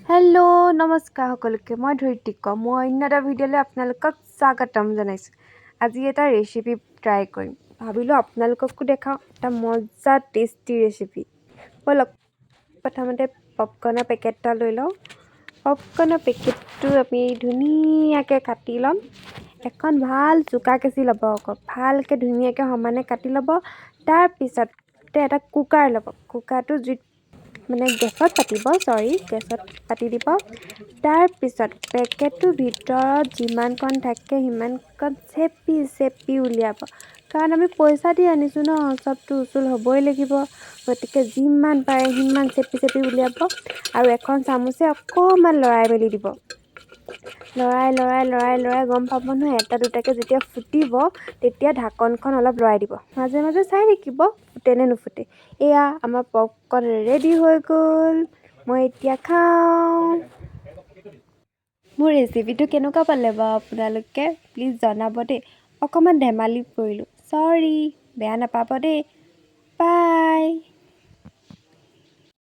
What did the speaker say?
Hello', নমস্কাৰ সকলোকে। মই ধৰিত্ৰী, মই অন্য এটা ভিডিঅ'লৈ আপোনালোকক স্বাগতম জনাইছোঁ। আজি এটা ৰেচিপি ট্ৰাই কৰিম ভাবিলোঁ, আপোনালোককো দেখাওঁ। এটা মজা টেষ্টি ৰেচিপি। ব'লক, প্ৰথমতে পপকৰ্ণৰ পেকেট এটা লৈ লওঁ। পপকৰ্ণৰ পেকেটটো আমি ধুনীয়াকৈ কাটি ল'ম। এখন ভাল চোকা কেঁচি ল'ব আকৌ, ভালকৈ ধুনীয়াকৈ সমানে কাটি ল'ব। তাৰপিছতে এটা কুকাৰ ল'ব। কুকাৰটো জুইত, মানে গেছত পাতিব, চৰি, গেছত পাতি দিব। তাৰপিছত পেকেটটোৰ ভিতৰত যিমানকণ থাকে সিমানকণ চেপি চেপি উলিয়াব, কাৰণ আমি পইচা দি আনিছোঁ ন, চবতো উচুল হ'বই লাগিব। গতিকে যিমান পাৰে সিমান চেপি চেপি উলিয়াব আৰু এখন চামুচে অকণমান লৰাই মেলি দিব। লৰাই লৰাই লৰাই লৰাই গম পাব নহয়, এটা দুটাকৈ যেতিয়া ফুটিব, তেতিয়া ঢাকনখন অলপ লৰাই দিব। মাজে মাজে চাই থাকিব ফুটে নে নুফুটে। এয়া আমাৰ পপকৰ্ণ ৰেডি হৈ গ'ল। মই এতিয়া খাওঁ। মোৰ ৰেচিপিটো কেনেকুৱা পালে বাৰু আপোনালোকে প্লিজ জনাব দেই। অকণমান ধেমালি কৰিলোঁ, চৰি, বেয়া নাপাব দেই। বাই।